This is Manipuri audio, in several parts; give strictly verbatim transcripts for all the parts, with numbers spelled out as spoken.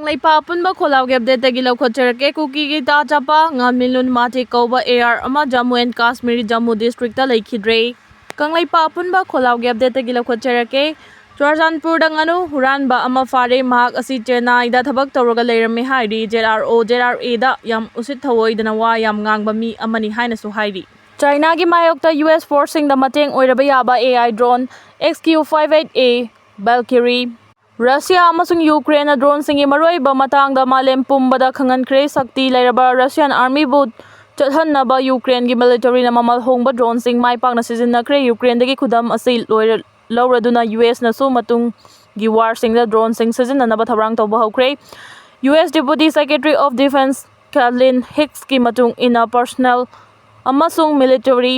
ꯀꯪꯂꯩꯄꯥꯛ ꯑꯄꯨꯟꯕ ꯈꯣꯜꯂꯥꯎꯒꯤ ꯑꯞꯗꯦꯠꯇꯒꯤ ꯂꯧꯈꯠꯆꯔꯛꯀꯦ꯫ ꯀꯨꯀꯤꯒꯤ ꯇꯥ ꯆꯥꯄꯥ ꯉꯥꯃꯤꯂꯨꯟ ꯃꯥꯇꯦ ꯀꯧꯕ ꯑꯦ ꯑꯥꯔ ꯑꯃ ꯖꯝꯃꯨ ꯑꯦꯟ ꯀꯥꯁꯃꯤꯔ ꯖꯝꯃꯨ ꯗꯤꯁꯇ꯭ꯔꯤꯛꯇ ꯂꯩꯈꯤꯗ꯭ꯔꯦ꯫ ꯀꯪꯂꯩꯄꯥꯛ ꯑꯄꯨꯟꯕ ꯈꯣꯜꯂꯥꯎꯒꯤ ꯑꯞꯗꯦꯠꯇꯒꯤ ꯂꯧꯈꯠꯆꯔꯛꯀꯦ꯫ ꯆꯨꯔꯆꯥꯟꯄꯨꯔꯗ ꯉꯥꯅꯨ ꯍꯨꯔꯥꯟꯕ ꯑꯃ ꯐꯥꯔꯦ꯫ ꯃꯍꯥꯛ ꯑꯁꯤ ꯆꯦꯟꯅꯥꯏꯗ ꯊꯕꯛ ꯇꯧꯔꯒ ꯂꯩꯔꯝꯃꯦ ꯍꯥꯏꯔꯤ꯫ ꯖꯦꯠ ꯑꯥꯔ ꯑꯣ, ꯖꯦꯠ ꯑꯥꯔ ꯑꯦꯗ ꯌꯥꯝ ꯎꯁꯤꯠ ꯊꯑꯣꯏꯗꯅ ꯋꯥ ꯌꯥꯝ ꯉꯥꯡꯕ ꯃꯤ ꯑꯃꯅꯤ ꯍꯥꯏꯅꯁꯨ ꯍꯥꯏꯔꯤ꯫ ꯆꯥꯏꯅꯥꯒꯤ ꯃꯥꯌꯣꯛꯇ ꯌꯨ ꯑꯦꯁ ꯐꯣꯔꯁꯁꯤꯡꯗ ꯃꯇꯦꯡ ꯑꯣꯏꯔꯕ ꯌꯥꯕ A I drone X Q five eight A Valkyrie. Russia ꯑꯃꯁꯨꯡ ꯌꯨꯀ꯭ꯔꯦꯟꯅ ꯗ꯭ꯔꯣꯟꯁꯤꯡꯒꯤ ꯃꯔꯨꯑꯣꯏꯕ ꯃꯇꯥꯡꯗ ꯃꯥꯂꯦꯝ ꯄꯨꯝꯕꯗ ꯈꯪꯍꯟꯈ꯭ꯔꯦ꯫ ꯁꯛꯇꯤ ꯂꯩꯔꯕ ꯔꯁꯤꯌꯥꯟ ꯑꯥꯔꯃꯤꯕꯨ ꯆꯠꯍꯟꯅꯕ ꯌꯨꯀ꯭ꯔꯦꯟꯒꯤ ꯃꯤꯂꯤꯇꯔꯤꯅ ꯃꯃꯜ ꯍꯣꯡꯕ ꯗ꯭ꯔꯣꯟꯁꯤꯡ ꯃꯥꯏ ꯄꯥꯛꯅ ꯁꯤꯖꯤꯟꯅꯈ꯭ꯔꯦ꯫ ꯌꯨꯀ꯭ꯔꯦꯟꯗꯒꯤ ꯈꯨꯗꯝ ꯑꯁꯤ ꯂꯣꯏꯔ-, ꯂꯧꯔꯗꯨꯅ ꯌꯨ ꯑꯦꯁꯅꯁꯨ ꯃꯇꯨꯡꯒꯤ ꯋꯥꯔꯁꯤꯡꯗ ꯗ꯭ꯔꯣꯟꯁꯤꯡ ꯁꯤꯖꯤꯟꯅꯅꯕ ꯊꯧꯔꯥꯡ ꯇꯧꯕ ꯍꯧꯈ꯭ꯔꯦ꯫ U S Deputy Secretary of Defense Katlin Hicks ꯀꯤ ꯃꯇꯨꯡ ꯏꯟꯅ ꯄꯔꯁꯣꯅꯦꯜ ꯑꯃꯁꯨꯡ ꯃꯤꯂꯤꯇꯔꯤ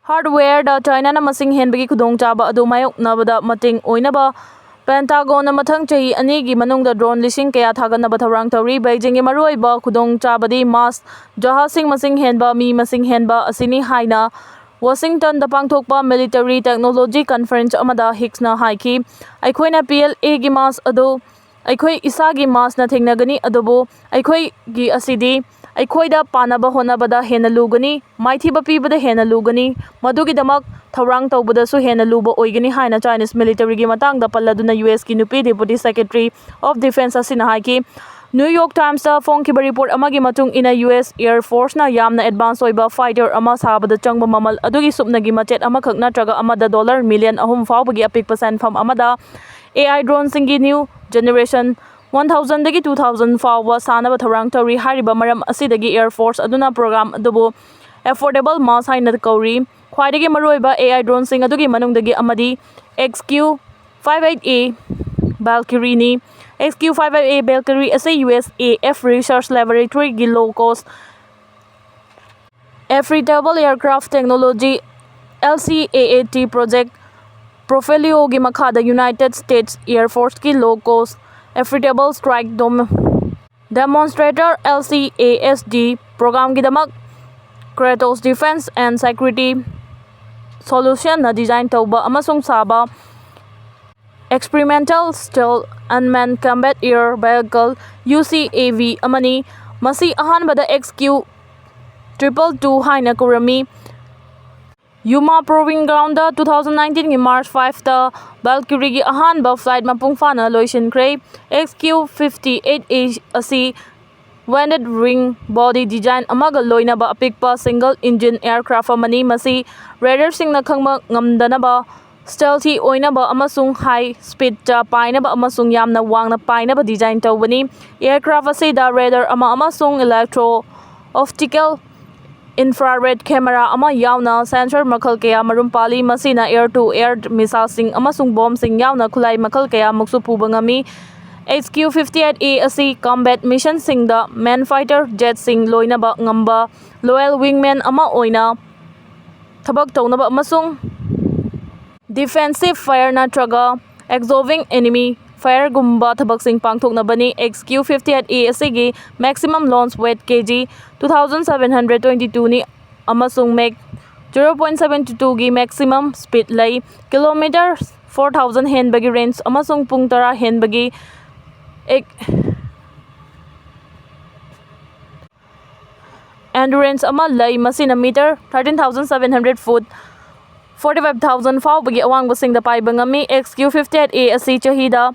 ꯍꯥꯔꯗꯋꯦꯌꯔꯗ ꯆꯥꯏꯅꯥꯅ ꯃꯁꯤꯡ ꯍꯦꯟꯕꯒꯤ ꯈꯨꯗꯣꯡꯆꯥꯕ ꯑꯗꯨ ꯃꯥꯌꯣꯛꯅꯕꯗ ꯃꯇꯦꯡ ꯑꯣꯏꯅꯕ ꯄꯦꯟꯇꯥꯒꯣꯟꯅ ꯃꯊꯪ ꯆꯍꯤ ꯑꯅꯤꯒꯤ ꯃꯅꯨꯡꯗ ꯗ꯭ꯔꯣꯟ ꯂꯤꯁꯤꯡ ꯀꯌꯥ ꯊꯥꯒꯠꯅꯕ ꯊꯧꯔꯥꯡ ꯇꯧꯔꯤ꯫ ꯕꯩꯖꯤꯡꯒꯤ ꯃꯔꯨꯑꯣꯏꯕ ꯈꯨꯗꯣꯡꯆꯥꯕꯗꯤ ꯃꯥꯁ ꯖꯍꯥꯖꯁꯤꯡ ꯃꯁꯤꯡ ꯍꯦꯟꯕ, ꯃꯤ ꯃꯁꯤꯡ ꯍꯦꯟꯕ ꯑꯁꯤꯅꯤ ꯍꯥꯏꯅ ꯋꯥꯁꯤꯡꯇꯟꯗ ꯄꯥꯡꯊꯣꯛꯄ ꯃꯤꯂꯤꯇꯔꯤ ꯇꯦꯛꯅꯣꯂꯣꯖꯤ ꯀꯟꯐꯔꯦꯟꯁ ꯑꯃꯗ ꯍꯤꯛꯁꯅ ꯍꯥꯏꯈꯤ, "ꯑꯩꯈꯣꯏꯅ ꯄꯤ ꯑꯦꯜ ꯑꯦꯒꯤ ꯃꯥꯁ ꯑꯗꯨ ꯑꯩꯈꯣꯏ ꯏꯁꯥꯒꯤ ꯃꯥꯁꯅ ꯊꯦꯡꯅꯒꯅꯤ, ꯑꯗꯨꯕꯨ ꯑꯩꯈꯣꯏꯒꯤ ꯑꯁꯤꯗꯤ ꯑꯩꯈꯣꯏꯗ ꯄꯥꯟꯅꯕ ꯍꯣꯠꯅꯕꯗ ꯍꯦꯟꯅ ꯂꯨꯒꯅꯤ, ꯃꯥꯏꯊꯤꯕ ꯄꯤꯕꯗ ꯍꯦꯟꯅ ꯂꯨꯒꯅꯤ, ꯃꯗꯨꯒꯤꯗꯃꯛ ꯊꯧꯔꯥꯡ ꯇꯧꯕꯗꯁꯨ ꯍꯦꯟꯅ ꯂꯨꯕ ꯑꯣꯏꯒꯅꯤ" ꯍꯥꯏꯅ ꯆꯥꯏꯅꯤꯁ ꯃꯤꯂꯤꯇꯔꯤꯒꯤ ꯃꯇꯥꯡꯗ ꯄꯜꯂꯗꯨꯅ ꯌꯨ ꯑꯦꯁꯀꯤ ꯅꯨꯄꯤ Deputy Secretary of Defense ꯑꯁꯤꯅ ꯍꯥꯏꯈꯤ꯫ ꯅ꯭ꯌꯨ ꯌꯣꯔꯛ ꯇꯥꯏꯝꯁꯇ ꯐꯣꯡꯈꯤꯕ ꯔꯤꯄꯣꯔꯠ ꯑꯃꯒꯤ ꯃꯇꯨꯡ ꯏꯟꯅ, ꯌꯨ ꯑꯦꯁ ꯑꯦꯌꯔ ꯐꯣꯔꯁꯅ ꯌꯥꯝꯅ ꯑꯦꯗꯚꯥꯟꯁ ꯑꯣꯏꯕ ꯐꯥꯏꯇꯔ ꯑꯃ ꯁꯥꯕꯗ ꯆꯪꯕ ꯃꯃꯜ ꯑꯗꯨꯒꯤ ꯁꯨꯞꯅꯒꯤ ꯃꯆꯦꯠ ꯑꯃꯈꯛ ꯅꯠꯇ꯭ꯔꯒ ꯑꯃꯗ ꯗꯣꯂꯔ ꯃꯤꯂꯤꯌꯟ ꯑꯍꯨꯝ ꯐꯥꯎꯕꯒꯤ ꯑꯄꯤꯛꯄ ꯁꯦꯟꯐꯝ ꯑꯃꯗ ꯑꯦ ꯑꯥꯏ ꯗ꯭ꯔꯣꯟꯁꯤꯡꯒꯤ ꯅ꯭ꯌꯨ ꯖꯦꯅꯦꯔꯦꯁꯟ ꯋꯥꯟ ꯊꯥꯎꯖꯟꯗꯒꯤ ꯇꯨ ꯊꯥꯎꯖꯟ ꯐꯥꯎꯕ ꯁꯥꯅꯕ ꯊꯧꯔꯥꯡ ꯇꯧꯔꯤ꯫ ꯍꯥꯏꯔꯤꯕ ꯃꯔꯝ ꯑꯁꯤꯗꯒꯤ ꯑꯦꯌꯔ ꯐꯣꯔꯁ ꯑꯗꯨꯅ ꯄ꯭ꯔꯣꯒ꯭ꯔꯥꯝ ꯑꯗꯨꯕꯨ ꯑꯦꯐꯣꯔꯗꯦꯕꯜ ꯃꯥꯁ ꯍꯥꯏꯅ ꯀꯧꯔꯤ꯫ ꯈ꯭ꯋꯥꯏꯗꯒꯤ ꯃꯔꯨꯑꯣꯏꯕ ꯑꯦ ꯑꯥꯏ ꯗ꯭ꯔꯣꯟꯁꯤꯡ ꯑꯗꯨꯒꯤ ꯃꯅꯨꯡꯗꯒꯤ ꯑꯃꯗꯤ X Q five eight A ꯕꯦꯜꯀꯤꯔꯤꯅꯤ꯫ X Q five eight A Valkyrie ꯑꯁꯤ U S A F research ꯂꯦꯕꯣꯔꯦꯇꯔꯤꯒꯤ low cost affordable aircraft technology, L C A A T, project ꯄꯣꯔꯠꯐꯣꯂꯤꯑꯣꯒꯤ ꯃꯈꯥꯗ ꯌꯨꯅꯥꯏꯇꯦꯗ ꯁ꯭ꯇꯦꯠꯁ ꯑꯦꯌꯔ ꯐꯣꯔꯁꯀꯤ low cost affordable strike drone demonstrator, L C A S D, ꯄ꯭ꯔꯣꯒ꯭ꯔꯥꯝꯒꯤꯗꯃꯛ ꯀ꯭ꯔꯦꯇꯣꯁ ꯗꯤꯐꯦꯟꯁ ꯑꯦꯟ ꯁꯦꯀ꯭ꯌꯨꯔꯤꯇꯤ ꯁꯣꯂꯨꯁꯟꯅ ꯗꯤꯖꯥꯏꯟ ꯇꯧꯕ ꯑꯃꯁꯨꯡ ꯁꯥꯕ Experimental Stealth Unmanned Combat Air Vehicle, U C A V, ꯑꯃꯅꯤ꯫ ꯃꯁꯤ ꯑꯍꯥꯟꯕꯗ X Q triple two ꯍꯥꯏꯅ ꯀꯧꯔꯝꯃꯤ꯫ Yuma Proving Groundꯗ two thousand nineteenꯒꯤ March fiveꯇ Valkyrieꯒꯤ ꯑꯍꯥꯟꯕ flight ꯃꯄꯨꯡ ꯐꯥꯅ ꯂꯣꯏꯁꯤꯟꯈ꯭ꯔꯦ꯫ X Q fifty-eight A ꯑꯁꯤ winged wing body design ꯑꯃꯒ ꯂꯣꯏꯅꯕ ꯑꯄꯤꯛꯄ single engine aircraft ꯑꯃꯅꯤ꯫ ꯃꯁꯤ raiderꯁꯤꯡꯅ ꯈꯪꯕ ꯉꯝꯗꯅꯕ, stealthy ꯑꯣꯏꯅꯕ ꯑꯃꯁꯨꯡ high speedꯇ ꯄꯥꯏꯅꯕ ꯑꯃꯁꯨꯡ ꯌꯥꯝꯅ ꯋꯥꯡꯅ ꯄꯥꯏꯅꯕ design ꯇꯧꯕꯅꯤ꯫ Aircraft ꯑꯁꯤꯗ radar ꯑꯃ ꯑꯃꯁꯨꯡ electro optical infrared camera ꯑꯃ ꯌꯥꯎꯅ sensor ꯃꯈꯜ ꯀꯌꯥ ꯃꯔꯨꯝ ꯄꯥꯜꯂꯤ꯫ ꯃꯁꯤꯅ air to air missileꯁꯤꯡ ꯑꯃꯁꯨꯡ bombꯁꯤꯡ ꯌꯥꯎꯅ ꯈꯨꯠꯂꯥꯏ ꯃꯈꯜ ꯀꯌꯥꯃꯨꯛꯁꯨ ꯄꯨꯕ ꯉꯝꯃꯤ꯫ X Q fifty-eight A ꯑꯁꯤ combat missionꯁꯤꯡꯗ main fighter jetꯁꯤꯡ ꯂꯣꯏꯅꯕ ꯉꯝꯕ loyal wingman ꯑꯃ ꯑꯣꯏꯅ ꯊꯕꯛ ꯇꯧꯅꯕ ꯑꯃꯁꯨꯡ defensive fire ꯅꯠꯇ꯭ꯔꯒ exhausting enemy fireꯒꯨꯝꯕ ꯊꯕꯛꯁꯤꯡ ꯄꯥꯡꯊꯣꯛꯅꯕꯅꯤ꯫ X Q fifty-eight A ꯑꯁꯤꯒꯤ maximum launch weight K G two thousand seven hundred twenty-twoꯅꯤ ꯑꯃꯁꯨꯡ Mach zero point seven twoꯒꯤ maximum speed ꯂꯩ꯫ Kilometer four thousand ꯍꯦꯟꯕꯒꯤ range ꯑꯃꯁꯨꯡ ꯄꯨꯡ ꯇꯔꯥ ꯍꯦꯟꯕꯒꯤ endurance ꯑꯃ ꯂꯩ, ꯃꯁꯤꯅ meter thirteen thousand seven hundred, foot forty-five thousand ꯐꯥꯎꯕꯒꯤ ꯑꯋꯥꯡꯕꯁꯤꯡꯗ ꯄꯥꯏꯕ ꯉꯝꯃꯤ꯫ X Q fifty-eight A ꯑꯁꯤ ꯆꯍꯤꯗ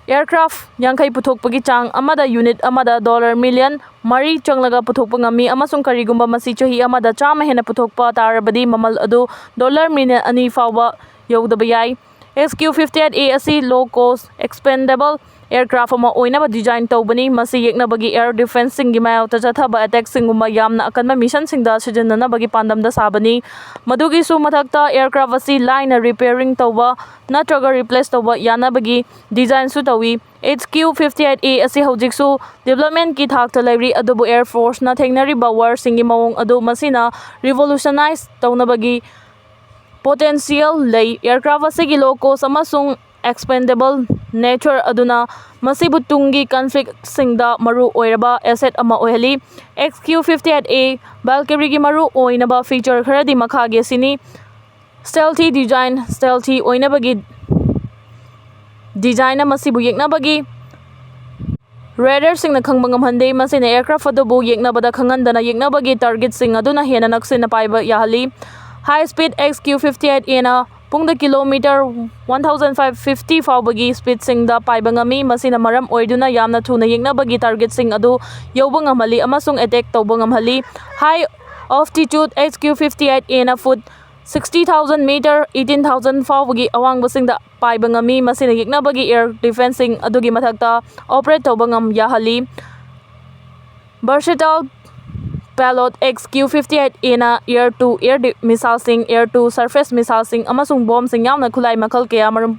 aircraft ꯌꯥꯡꯈꯩ ꯄꯨꯊꯣꯛꯄꯒꯤ ꯆꯥꯡ ꯑꯃꯗ unit ꯑꯃꯗ dollar million ꯃꯔꯤ ꯆꯪꯂꯒ ꯄꯨꯊꯣꯛꯄ ꯉꯝꯃꯤ, ꯑꯃꯁꯨꯡ ꯀꯔꯤꯒꯨꯝꯕ ꯃꯁꯤ ꯆꯍꯤ ꯑꯃꯗ ꯆꯥꯝꯃ ꯍꯦꯟꯅ ꯄꯨꯊꯣꯛꯄ ꯇꯥꯔꯕꯗꯤ ꯃꯃꯜ ꯑꯗꯨ dollar million ꯑꯅꯤ ꯐꯥꯎꯕ ꯌꯧꯗꯕ ꯌꯥꯏ꯫ X Q fifty-eight A ꯑꯁꯤ low cost expandable aircraft ꯑꯃ ꯑꯣꯏꯅꯕ design ꯇꯧꯕꯅꯤ꯫ ꯃꯁꯤ ꯌꯦꯛꯅꯕꯒꯤ air defenceꯁꯤꯡꯒꯤ ꯃꯥꯌꯣꯛꯇ ꯆꯠꯊꯕ attackꯁꯤꯡꯒꯨꯝꯕ ꯌꯥꯝꯅ ꯑꯀꯟꯕ missionꯁꯤꯡꯗ ꯁꯤꯖꯤꯟꯅꯅꯕꯒꯤ ꯄꯥꯟꯗꯝꯗ ꯁꯥꯕꯅꯤ꯫ ꯃꯗꯨꯒꯤꯁꯨ ꯃꯊꯛꯇ, aircraft ꯑꯁꯤ ꯂꯥꯏꯅ repairing ꯇꯧꯕ ꯅꯠꯇ꯭ꯔꯒ replace ꯇꯧꯕ ꯌꯥꯅꯕꯒꯤ designꯁꯨ ꯇꯧꯏ꯫ X Q fifty-eight A ꯑꯁꯤ ꯍꯧꯖꯤꯛꯁꯨ developmentꯀꯤ ꯊꯥꯛꯇ ꯂꯩꯔꯤ, ꯑꯗꯨꯕꯨ Air Forceꯅ ꯊꯦꯡꯅꯔꯤꯕ warꯁꯤꯡꯒꯤ ꯃꯑꯣꯡ ꯑꯗꯨ ꯃꯁꯤꯅ revolutionize ꯇꯧꯅꯕꯒꯤ potential ꯂꯩ꯫ Aircraft ꯑꯁꯤꯒꯤ low cost ꯑꯃꯁꯨꯡ expandable nature ꯑꯗꯨꯅ ꯃꯁꯤꯕꯨ ꯇꯨꯡꯒꯤ conflictꯁꯤꯡꯗ ꯃꯔꯨ ꯑꯣꯏꯔꯕ asset ꯑꯃ ꯑꯣꯏꯍꯜꯂꯤ꯫ X Q fifty-eight A Valkyrieꯒꯤ ꯃꯔꯨ ꯑꯣꯏꯅꯕ feature ꯈꯔꯗꯤ ꯃꯈꯥꯒꯤ ꯑꯁꯤꯅꯤ: stealthy design, stealthy ꯑꯣꯏꯅꯕꯒꯤ ꯗꯤꯖꯥꯏꯟꯅ ꯃꯁꯤꯕꯨ ꯌꯦꯛꯅꯕꯒꯤ ꯔꯦꯗꯥꯔꯁꯤꯡꯅ ꯈꯪꯕ ꯉꯝꯍꯟꯗꯦ꯫ ꯃꯁꯤꯅ ꯑꯦꯌꯔꯀ꯭ꯔꯥꯐ ꯑꯗꯨꯕꯨ ꯌꯦꯛꯅꯕꯗ ꯈꯪꯍꯟꯗꯅ ꯌꯦꯛꯅꯕꯒꯤ ꯇꯥꯔꯒꯦꯠꯁꯤꯡ ꯑꯗꯨꯅ ꯍꯦꯟꯅ ꯅꯛꯁꯤꯟꯅ ꯄꯥꯏꯕ ꯌꯥꯍꯜꯂꯤ꯫ High speed X Q fifty eight A ꯅ ꯄꯨꯡꯗ kilometre one thousand five fifty ꯐꯥꯎꯕꯒꯤ ꯁ꯭ꯄꯤꯗꯁꯤꯡꯗ ꯄꯥꯏꯕ ꯉꯝꯃꯤ꯫ ꯃꯁꯤꯅ ꯃꯔꯝ ꯑꯣꯏꯗꯨꯅ ꯌꯥꯝꯅ ꯊꯨꯅ ꯌꯦꯛꯅꯕꯒꯤ ꯇꯥꯔꯒꯦꯠꯁꯤꯡ ꯑꯗꯨ ꯌꯧꯕ ꯉꯝꯍꯜꯂꯤ ꯑꯃꯁꯨꯡ ꯑꯦꯇꯦꯛ ꯇꯧꯕ ꯉꯝꯍꯜꯂꯤ꯫ High altitude X Q fifty eight A ꯅ food sixty thousand meter, eighteen thousand ꯐꯥꯎꯕꯒꯤ ꯑꯋꯥꯡꯕꯁꯤꯡꯗ ꯄꯥꯏꯕ ꯉꯝꯃꯤ꯫ ꯃꯁꯤꯅ ꯌꯦꯛꯅꯕꯒꯤ ꯑꯦꯌꯔ ꯗꯤꯐꯦꯟꯁꯁꯤꯡ ꯑꯗꯨꯒꯤ ꯃꯊꯛꯇ ꯑꯣꯄꯔꯦꯠ ꯇꯧꯕ ꯉꯝ ꯌꯥꯍꯜꯂꯤ꯫ Versatile payload X Q fifty eight A ꯅ air to air missileꯁꯤꯡ, air to surface missileꯁꯤꯡ ꯑꯃꯁꯨꯡ ꯕꯣꯝꯁꯤꯡ ꯌꯥꯎꯅ ꯈꯨꯠꯂꯥꯏ ꯃꯈꯜ ꯀꯌꯥ ꯃꯔꯨꯝ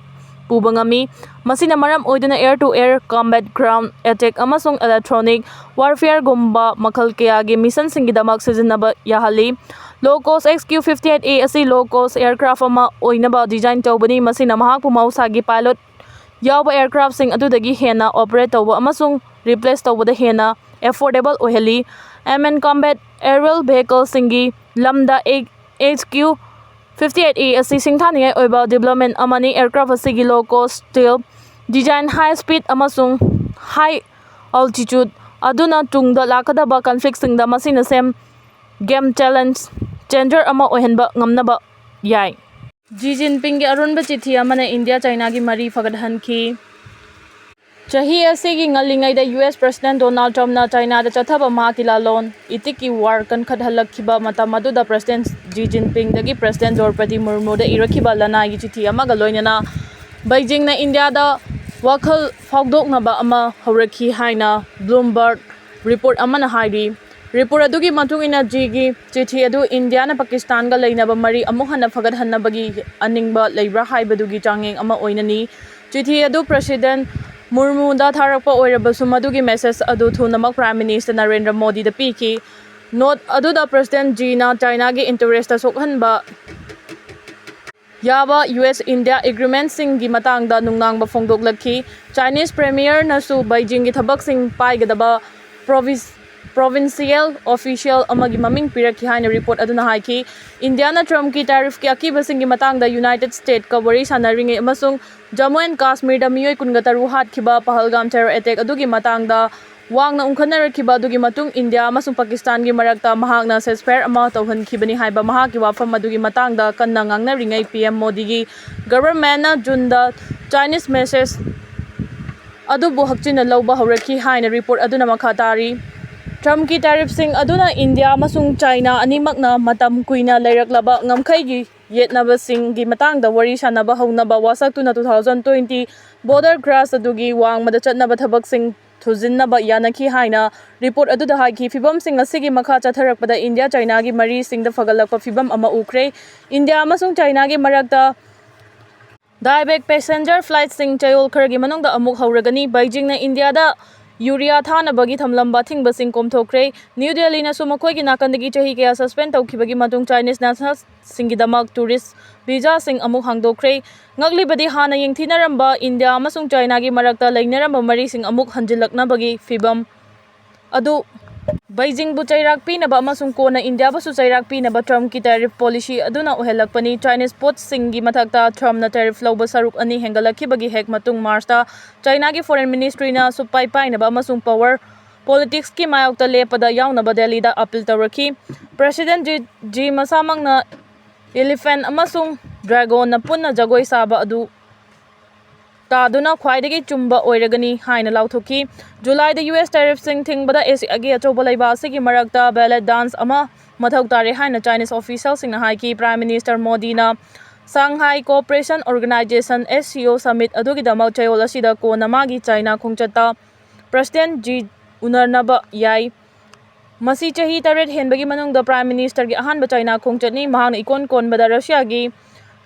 ꯄꯨꯕ ꯉꯝꯃꯤ꯫ ꯃꯁꯤꯅ ꯃꯔꯝ ꯑꯣꯏꯗꯨꯅ air to air combat, ground attack ꯑꯃꯁꯨꯡ electronic warfareꯒꯨꯝꯕ ꯃꯈꯜ ꯀꯌꯥꯒꯤ ꯃꯤꯁꯟꯁꯤꯡꯒꯤꯗꯃꯛ ꯁꯤꯖꯤꯟꯅꯕ ꯌꯥꯍꯜꯂꯤ꯫ Low cost X Q fifty eight A ꯑꯁꯤ low cost aircraft ꯑꯃ ꯑꯣꯏꯅꯕ ꯗꯤꯖꯥꯏꯟ ꯇꯧꯕꯅꯤ꯫ ꯃꯁꯤꯅ ꯃꯍꯥꯛꯄꯨ ꯃꯍꯧꯁꯥꯒꯤ ꯄꯥꯏꯂꯣꯠ ꯌꯥꯎꯕ ꯑꯦꯌꯔꯀ꯭ꯔꯥꯐꯁꯤꯡ ꯑꯗꯨꯗꯒꯤ ꯍꯦꯟꯅ ꯑꯣꯄꯔꯦꯠ ꯇꯧꯕ ꯑꯃꯁꯨꯡ ꯔꯤꯄ꯭ꯂꯦꯁ ꯇꯧꯕꯗ ꯍꯦꯟꯅ ꯑꯦꯐꯣꯔꯗꯦꯕꯜ ꯑꯣꯏꯍꯜꯂꯤ꯫ Unmanned combat aerial vehicleꯁꯤꯡꯒꯤ ꯂꯝꯗ X Q fifty eight A ꯑꯁꯤ ꯁꯤꯡꯊꯥꯅꯤꯡꯉꯥꯏ ꯑꯣꯏꯕ ꯗꯤꯕꯦꯂꯞꯃꯦꯟ ꯑꯃꯅꯤ꯫ ꯑꯦꯌꯔꯀ꯭ꯔꯥꯐ ꯑꯁꯤꯒꯤ low cost, stealth design, high speed ꯑꯃꯁꯨꯡ high altitude ꯑꯗꯨꯅ ꯇꯨꯡꯗ ꯂꯥꯛꯀꯗꯕ ꯀꯟꯐ꯭ꯂꯤꯛꯁꯤꯡꯗ ꯃꯁꯤꯅ ꯁꯦꯝ game challenge changer ꯑꯃ ꯑꯣꯏꯍꯟꯕ ꯉꯝꯅꯕ ꯌꯥꯏ꯫ ꯖꯤ ꯖꯤꯟꯄꯤꯡꯒꯤ ꯑꯔꯣꯟꯕ ꯆꯤꯊꯤ ꯑꯃꯅ ꯏꯟꯗꯤꯌꯥ ꯆꯥꯏꯅꯥꯒꯤ ꯃꯔꯤ ꯐꯒꯠꯍꯟꯈꯤ꯫ ꯆꯍꯤ ꯑꯁꯤꯒꯤ ꯉꯜꯂꯤꯉꯩꯗ ꯌꯨ ꯑꯦꯁ ꯄ꯭ꯔꯁꯤꯗꯦꯟ ꯗꯣꯅꯥꯜꯗ ꯇ꯭ꯔꯝꯞꯅ ꯆꯥꯏꯅꯥꯗ ꯆꯠꯊꯕ ꯃꯍꯥꯛꯀꯤ ꯂꯥꯂꯣꯟ ꯏꯇꯤꯛꯀꯤ ꯋꯥꯔ ꯀꯟꯈꯠꯍꯜꯂꯛꯈꯤꯕ ꯃꯇꯝ ꯑꯗꯨꯗ ꯄ꯭ꯔꯁꯤꯗꯦꯟ ꯖꯤ ꯖꯤꯟꯄꯤꯡꯗꯒꯤ ꯄ꯭ꯔꯁꯤꯗꯦꯟ ꯗ꯭ꯔꯧꯄꯗꯤ ꯃꯨꯔꯃꯨꯗ ꯏꯔꯛꯈꯤꯕ ꯂꯅꯥꯏꯒꯤ ꯆꯤꯊꯤ ꯑꯃꯒ ꯂꯣꯏꯅꯅ ꯕꯩꯖꯤꯡꯅ ꯏꯟꯗꯤꯌꯥꯗ ꯋꯥꯈꯜ ꯐꯥꯎꯗꯣꯛꯅꯕ ꯑꯃ ꯍꯧꯔꯛꯈꯤ ꯍꯥꯏꯅ ꯕ꯭ꯂꯨꯝꯕꯔꯒ ꯔꯤꯄꯣꯔꯠ ꯑꯃꯅ ꯍꯥꯏꯔꯤ꯫ ꯔꯤꯄꯣꯔꯠ ꯑꯗꯨꯒꯤ ꯃꯇꯨꯡ ꯏꯟꯅ ꯖꯤꯒꯤ ꯆꯤꯊꯤ ꯑꯗꯨ ꯏꯟꯗꯤꯌꯥꯅ ꯄꯥꯀꯤꯁꯇꯥꯟꯒ ꯂꯩꯅꯕ ꯃꯔꯤ ꯑꯃꯨꯛ ꯍꯟꯅ ꯐꯒꯠꯍꯟꯅꯕꯒꯤ ꯑꯅꯤꯡꯕ ꯂꯩꯕ꯭ꯔꯥ ꯍꯥꯏꯕꯗꯨꯒꯤ ꯆꯥꯡꯌꯦꯡ ꯑꯃ ꯑꯣꯏꯅꯅꯤ꯫ ꯆꯤꯊꯤ ꯑꯗꯨ ꯄ꯭ꯔꯁꯤꯗꯦꯟ ꯃꯨꯔꯃꯨꯗ ꯊꯥꯔꯛꯄ ꯑꯣꯏꯔꯕꯁꯨ, ꯃꯗꯨꯒꯤ ꯃꯦꯁꯦꯖ ꯑꯗꯨ ꯊꯨꯅꯃꯛ ꯄ꯭ꯔꯥꯏꯝ ꯃꯤꯅꯤꯁꯇꯔ ꯅꯔꯦꯟꯗ꯭ꯔ ꯃꯣꯗꯤꯗ ꯄꯤꯈꯤ꯫ ꯅꯣꯠ ꯑꯗꯨꯗ ꯄ꯭ꯔꯁꯤꯗꯦꯟ ꯖꯤꯅ ꯆꯥꯏꯅꯥꯒꯤ ꯏꯟꯇꯔꯦꯁꯇ ꯁꯣꯛꯍꯟꯕ ꯌꯥꯕ ꯌꯨ ꯑꯦꯁ ꯏꯟꯗꯤꯌꯥ ꯑꯦꯒ꯭ꯔꯤꯃꯦꯟꯠꯁꯤꯡꯒꯤ ꯃꯇꯥꯡꯗ ꯅꯨꯡꯅꯥꯡꯕ ꯐꯣꯡꯗꯣꯛꯂꯛꯈꯤ꯫ ꯆꯥꯏꯅꯤꯁ ꯄ꯭ꯔꯦꯃꯤꯌꯔꯅꯁꯨ ꯕꯩꯖꯤꯡꯒꯤ ꯊꯕꯛꯁꯤꯡ ꯄꯥꯏꯒꯗꯕ ꯄ꯭ꯔꯣꯚꯤꯁ-, provincial official ꯑꯃꯒꯤ ꯃꯃꯤꯡ ꯄꯤꯔꯛꯈꯤ ꯍꯥꯏꯅ report ꯑꯗꯨꯅ ꯍꯥꯏꯈꯤ꯫ ꯏꯟꯗꯤꯌꯥꯅ ꯇ꯭ꯔꯝꯞꯀꯤ tariffꯀꯤ ꯑꯀꯤꯕꯁꯤꯡꯒꯤ ꯃꯇꯥꯡꯗ United Statesꯀ ꯋꯥꯔꯤ ꯁꯥꯟꯅꯔꯤꯉꯩ ꯑꯃꯁꯨꯡ ꯖꯝꯃꯨ ꯑꯦꯟ ꯀꯥꯁꯃꯤꯔꯗ ꯃꯤꯑꯣꯏ ꯀꯨꯟꯒ ꯇꯔꯨꯛ ꯍꯥꯠꯈꯤꯕ ꯄꯍꯜꯒꯥꯝ terror attack ꯑꯗꯨꯒꯤ ꯃꯇꯥꯡꯗ ꯋꯥꯡꯅ ꯎꯪꯈꯠꯅꯔꯛꯈꯤꯕ ꯑꯗꯨꯒꯤ ꯃꯇꯨꯡ ꯏꯟꯗꯤꯌꯥ ꯑꯃꯁꯨꯡ ꯄꯥꯀꯤꯁꯇꯥꯟꯒꯤ ꯃꯔꯛꯇ ꯃꯍꯥꯛꯅ ceasefire ꯑꯃ ꯇꯧꯍꯟꯈꯤꯕꯅꯤ ꯍꯥꯏꯕ ꯃꯍꯥꯛꯀꯤ ꯋꯥꯐꯝ ꯑꯗꯨꯒꯤ ꯃꯇꯥꯡꯗ ꯀꯟꯅ ꯉꯥꯡꯅꯔꯤꯉꯩ P M ꯃꯣꯗꯤꯒꯤ governmentꯅ ꯖꯨꯟꯗ Chinese message ꯑꯗꯨꯕꯨ ꯍꯛꯆꯤꯟꯅ ꯂꯧꯕ ꯍꯧꯔꯛꯈꯤ ꯍꯥꯏꯅ report ꯑꯗꯨꯅ ꯃꯈꯥ ꯇꯥꯔꯤ꯫ ꯇ꯭ꯔꯝꯞꯀꯤ tariffꯁꯤꯡ ꯑꯗꯨꯅ ꯏꯟꯗꯤꯌꯥ ꯑꯃꯁꯨꯡ ꯆꯥꯏꯅꯥ ꯑꯅꯤꯃꯛꯅ ꯃꯇꯝ ꯀꯨꯏꯅ ꯂꯩꯔꯛꯂꯕ ꯉꯝꯈꯩꯒꯤ ꯌꯦꯠꯅꯕꯁꯤꯡꯒꯤ ꯃꯇꯥꯡꯗ ꯋꯥꯔꯤ ꯁꯥꯟꯅꯕ ꯍꯧꯅꯕ ꯋꯥꯁꯛꯇꯨꯅ two thousand twenty border cross ꯑꯗꯨꯒꯤ ꯋꯥꯡꯃꯗ ꯆꯠꯅꯕ ꯊꯕꯛꯁꯤꯡ ꯊꯨꯖꯤꯟꯅꯕ ꯌꯥꯅꯈꯤ ꯍꯥꯏꯅ report ꯑꯗꯨꯗ ꯍꯥꯏꯈꯤ꯫ ꯐꯤꯚꯝꯁꯤꯡ ꯑꯁꯤꯒꯤ ꯃꯈꯥ ꯆꯠꯊꯔꯛꯄꯗ ꯏꯟꯗꯤꯌꯥ ꯆꯥꯏꯅꯥꯒꯤ ꯃꯔꯤꯁꯤꯡꯗ ꯐꯒꯠꯂꯛꯄ ꯐꯤꯚꯝ ꯑꯃ ꯎꯈ꯭ꯔꯦ꯫ ꯏꯟꯗꯤꯌꯥ ꯑꯃꯁꯨꯡ ꯆꯥꯏꯅꯥꯒꯤ ꯃꯔꯛꯇ direct passenger flightꯁꯤꯡ ꯆꯌꯣꯜ ꯈꯔꯒꯤ ꯃꯅꯨꯡꯗ ꯑꯃꯨꯛ ꯍꯧꯔꯒꯅꯤ꯫ ꯕꯩꯖꯤꯡꯅ ꯏꯟꯗꯤꯌꯥꯗ urea ꯊꯥꯅꯕꯒꯤ ꯊꯝꯂꯝꯕ ꯑꯊꯤꯡꯕꯁꯤꯡ ꯀꯣꯝꯊꯣꯛꯈ꯭ꯔꯦ꯫ ꯅ꯭ꯌꯨ ꯗꯦꯜꯂꯤꯅꯁꯨ ꯃꯈꯣꯏꯒꯤ ꯅꯥꯀꯟꯗꯒꯤ ꯆꯍꯤ ꯀꯌꯥ suspend ꯇꯧꯈꯤꯕꯒꯤ ꯃꯇꯨꯡ Chinese nationalꯁꯤꯡꯒꯤꯗꯃꯛ tourist visaꯁꯤꯡ ꯑꯃꯨꯛ ꯍꯥꯡꯗꯣꯛꯈ꯭ꯔꯦ꯫ ꯉꯛꯂꯤꯕꯗꯤ ꯍꯥꯟꯅ ꯌꯦꯡꯊꯤꯅꯔꯝꯕ ꯏꯟꯗꯤꯌꯥ ꯑꯃꯁꯨꯡ ꯆꯥꯏꯅꯥꯒꯤ ꯃꯔꯛꯇ ꯂꯩꯅꯔꯝꯕ ꯃꯔꯤꯁꯤꯡ ꯑꯃꯨꯛ ꯍꯟꯖꯤꯜꯂꯛꯅꯕꯒꯤ ꯐꯤꯚꯝ ꯑꯗꯨ ꯕꯩꯖꯤꯡꯕꯨ ꯆꯩꯔꯥꯛ ꯄꯤꯅꯕ ꯑꯃꯁꯨꯡ ꯀꯣꯟꯅ ꯏꯟꯗꯤꯌꯥꯕꯨꯁꯨ ꯆꯩꯔꯥꯛ ꯄꯤꯅꯕ ꯇ꯭ꯔꯝꯞꯀꯤ tariff policy ꯑꯗꯨꯅ ꯑꯣꯏꯍꯜꯂꯛꯄꯅꯤ꯫ Chinese ꯄꯣꯠꯁꯤꯡꯒꯤ ꯃꯊꯛꯇ ꯇ꯭ꯔꯝꯞꯅ tariff ꯂꯧꯕ ꯁꯔꯨꯛ ꯑꯅꯤ ꯍꯦꯟꯒꯠꯂꯛꯈꯤꯕꯒꯤ ꯍꯦꯛ ꯃꯇꯨꯡ ꯃꯥꯔꯆꯇ ꯆꯥꯏꯅꯥꯒꯤ foreign ministryꯅ ꯁꯨꯞꯄꯥꯏ ꯄꯥꯏꯅꯕ ꯑꯃꯁꯨꯡ power politicsꯀꯤ ꯃꯥꯌꯣꯛꯇ ꯂꯦꯞꯄꯗ ꯌꯥꯎꯅꯕ ꯗꯦꯜꯂꯤꯗ appeal ꯇꯧꯔꯛꯈꯤ꯫ President Xi, Xi ꯃꯁꯥꯃꯛꯅ elephant ꯑꯃꯁꯨꯡ dragonꯅ ꯄꯨꯟꯅ ꯖꯒꯣꯏ ꯁꯥꯕ ꯑꯗꯨ ꯇꯥꯗꯨꯅ ꯈ꯭ꯋꯥꯏꯗꯒꯤ ꯆꯨꯝꯕ ꯑꯣꯏꯔꯒꯅꯤ ꯍꯥꯏꯅ ꯂꯥꯎꯊꯣꯛꯈꯤ꯫ ꯖꯨꯂꯥꯏꯗ U S tariffꯁꯤꯡ ꯊꯤꯡꯕꯗ ꯑꯦꯁꯤꯌꯥꯒꯤ ꯑꯆꯧꯕ ꯂꯩꯕꯥꯛ ꯑꯁꯤꯒꯤ ꯃꯔꯛꯇ ballet dance ꯑꯃ ꯃꯊꯧ ꯇꯥꯔꯦ ꯍꯥꯏꯅ Chinese officialꯁꯤꯡꯅ ꯍꯥꯏꯈꯤ꯫ Prime Minister ꯃꯣꯗꯤꯅ Shanghai Cooperation Organization, S C O summit ꯑꯗꯨꯒꯤꯗꯃꯛ ꯆꯌꯣꯜ ꯑꯁꯤꯗ ꯀꯣꯟꯅ ꯃꯥꯒꯤ ꯆꯥꯏꯅꯥ ꯈꯣꯡꯆꯠꯇ President Xi ꯎꯅꯅꯕ ꯌꯥꯏ꯫ ꯃꯁꯤ ꯆꯍꯤ ꯇꯔꯦꯠ ꯍꯦꯟꯕꯒꯤ ꯃꯅꯨꯡꯗ Prime Ministerꯒꯤ ꯑꯍꯥꯟꯕ ꯆꯥꯏꯅꯥ ꯈꯣꯡꯆꯠꯅꯤ꯫ ꯃꯍꯥꯛꯅ ꯏꯀꯣꯟ ꯀꯣꯟꯕꯗ ꯔꯁꯤꯌꯥꯒꯤ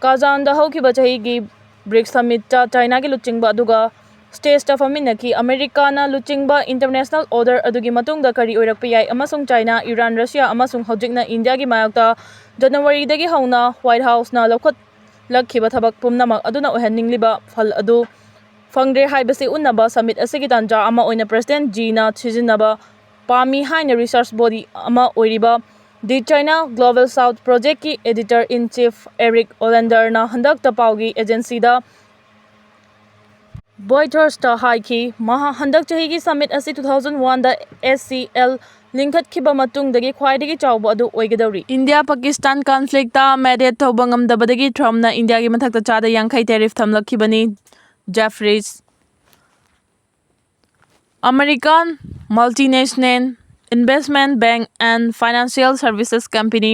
ꯀꯥꯖꯥꯟꯗ ꯍꯧꯈꯤꯕ ꯆꯍꯤꯒꯤ BRICS summitꯇ ꯆꯥꯏꯅꯥꯒꯤ ꯂꯨꯆꯤꯡꯕ ꯑꯗꯨꯒ stageꯇ ꯐꯝꯃꯤꯟꯅꯈꯤ꯫ ꯑꯃꯦꯔꯤꯀꯥꯅ ꯂꯨꯆꯤꯡꯕ international order ꯑꯗꯨꯒꯤ ꯃꯇꯨꯡꯗ ꯀꯔꯤ ꯑꯣꯏꯔꯛꯄ ꯌꯥꯏ ꯑꯃꯁꯨꯡ ꯆꯥꯏꯅꯥ, ꯏꯔꯥꯟ, ꯔꯁꯤꯌꯥ ꯑꯃꯁꯨꯡ ꯍꯧꯖꯤꯛꯅ ꯏꯟꯗꯤꯌꯥꯒꯤ ꯃꯥꯌꯣꯛꯇ ꯖꯅꯋꯥꯔꯤꯗꯒꯤ ꯍꯧꯅ White Houseꯅ ꯂꯧꯈꯠꯂꯛꯈꯤꯕ ꯊꯕꯛ ꯄꯨꯝꯅꯃꯛ ꯑꯗꯨꯅ ꯑꯣꯏꯍꯟꯅꯤꯡꯂꯤꯕ ꯐꯜ ꯑꯗꯨ ꯐꯪꯗ꯭ꯔꯦ ꯍꯥꯏꯕꯁꯤ ꯎꯠꯅꯕ summit ꯑꯁꯤꯒꯤ ꯇꯥꯟꯖꯥ ꯑꯃ ꯑꯣꯏꯅ President Xiꯅ ꯁꯤꯖꯤꯟꯅꯕ ꯄꯥꯝꯃꯤ ꯍꯥꯏꯅ research body ꯑꯃ ꯑꯣꯏꯔꯤꯕ The China Global South Projectꯀꯤ editor in chief Eric Olanderꯅ ꯍꯟꯗꯛꯇ ꯄꯥꯎꯒꯤ agencyꯗ Reuters ꯇ ꯍꯥꯏꯈꯤ꯫ ꯃꯍꯥꯛ ꯍꯟꯗꯛ ꯆꯍꯤꯒꯤ summit ꯑꯁꯤ two thousand oneꯗ S C L ꯂꯤꯡꯈꯠꯈꯤꯕ ꯃꯇꯨꯡꯗꯒꯤ ꯈ꯭ꯋꯥꯏꯗꯒꯤ ꯆꯥꯎꯕ ꯑꯗꯨ ꯑꯣꯏꯒꯗꯧꯔꯤ꯫ ꯏꯟꯗꯤꯌꯥ ꯄꯥꯀꯤꯁꯇꯥꯟ conflictꯇ mediate ꯇꯧꯕ ꯉꯝꯗꯕꯗꯒꯤ ꯇ꯭ꯔꯝꯞꯅ ꯏꯟꯗꯤꯌꯥꯒꯤ ꯃꯊꯛꯇ ꯆꯥꯗ ꯌꯥꯡꯈꯩ tariff ꯊꯝꯂꯛꯈꯤꯕꯅꯤ꯫ Jefferies꯫ American multinational investment bank and financial services company